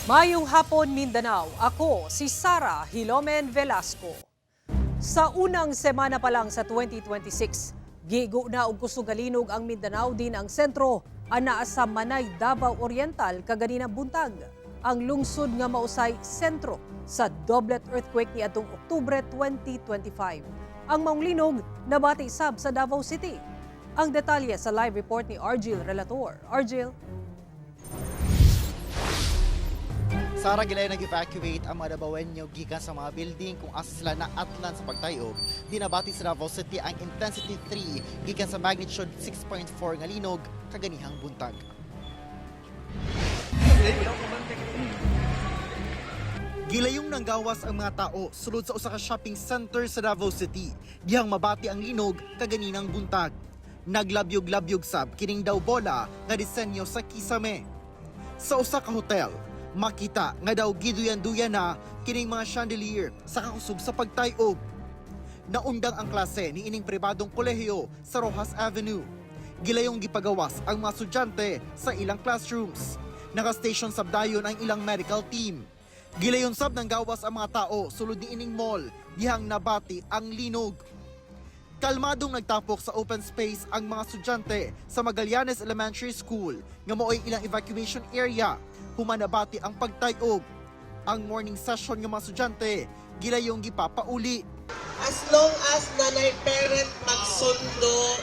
Maayong hapon, Mindanao. Ako si Sara Hilomen Velasco. Sa unang semana pa lang sa 2026, giigo na og kusog nga linog ang Mindanao din ang sentro anaa sa Manay, Davao Oriental kaganinang buntag. Ang lungsod nga mausay sentro sa doublet earthquake niadtong Oktubre 2025. Ang maong linog nabati sab sa Davao City. Ang detalye sa live report ni Argil Relator. Argil? Sara, gilayon nag-evacuate ang mga Dabawenyo gikan sa mga building kung asa sila naatlan sa pagtayog. Dinabati sa Davao City ang intensity 3 gikan sa magnitude 6.4 nga linog kaganihang buntag. Gilayong nanggawas ang mga tao sulod sa usa ka shopping center sa Davao City. Dihang mabati ang linog kaganinang buntag. Naglabyog-labyog sab kining daw bola nga disenyo sa kisame. Sa usa ka hotel, makita nga daw giduyan-duyan na kining mga chandelier sa kakusog sa pagtayog. Naundang ang klase ni ining pribadong kolehiyo sa Rojas Avenue. Gilayong gipagawas ang mga estudyante sa ilang classrooms. Naka-station sab dayon ang ilang medical team. Gilayon sab nang gawas ang mga tao sulod ni ining mall dihang nabati ang linog. Kalmadong nagtapok sa open space ang mga estudyante sa Magallanes Elementary School nga maoy ilang evacuation area human nabati ang pagtayog. Ang morning session ng mga estudyante gilayong gipapauli. As long as nanay parent magsundo,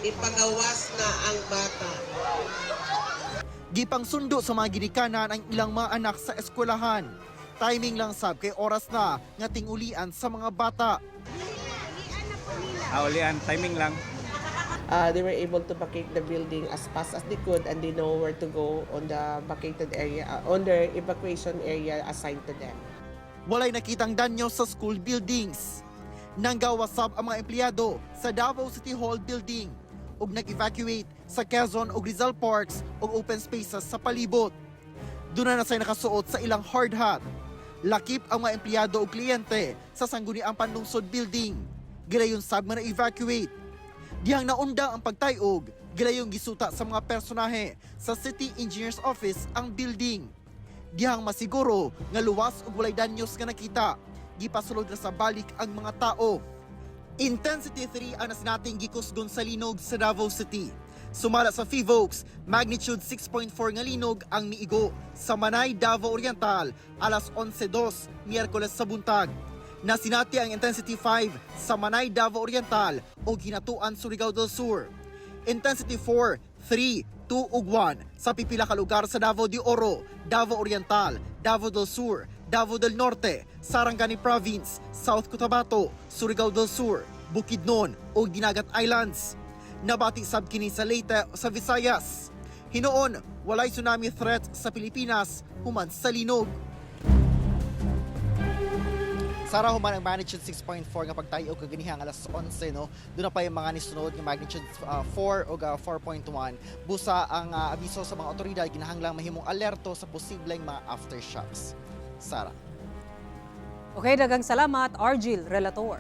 ipagawas na ang bata. Gipangsundo sa mga ginikanan ang ilang mga anak sa eskwelahan. Timing lang sab kay oras na nga tingulian sa mga bata. Ah, ulian, timing lang. They were able to vacate the building as fast as they could and they know where to go on the vacated area, on their evacuation area assigned to them. Walay nakitang danyo sa school buildings. Nanggawas sab ang mga empleyado sa Davao City Hall building ug nag-evacuate sa Quezon ug Rizal Parks ug open spaces sa palibot. Doon na say nakasuot sa ilang hard hat. Lakip ang mga empleyado ug kliyente sa Sangguniang Panlungsod building. Gilayon sab nga na-evacuate. Dihang naunda ang pagtayog, gilayong gisuta sa mga personahe sa City Engineer's Office ang building. Dihang masiguro nga luwas ug walay danyos nga nakita, gipasulod na sa balik ang mga tao. Intensity 3 ang nasinating gikusgon sa linog sa Davao City. Sumala sa Phivolcs, magnitude 6.4 nga linog ang miigo sa Manay, Davao Oriental alas 11:02 Miyerkules sa buntag. Nasinati ang intensity 5 sa Manay, Davao Oriental ug Hinatuan, Surigao del Sur. Intensity 4, 3, 2 ug 1 sa pipila ka lugar sa Davao de Oro, Davao Oriental, Davao del Sur, Davao del Norte, Sarangani Province, South Cotabato, Surigao del Sur, Bukidnon ug Dinagat Islands. Nabati sab kini sa Leyte sa Visayas. Hinuon, walay tsunami threat sa Pilipinas human sa linog. Sara, human ang magnitude 6.4 nga pagtayo kaganihang alas 11, no, doon na pa yung mga nisunod nga magnitude 4 o 4.1. Busa ang abiso sa mga otoridad, ginahanglang mahimong alerto sa posibleng mga aftershocks, Sara. Okay, daghang salamat, Argil Relator.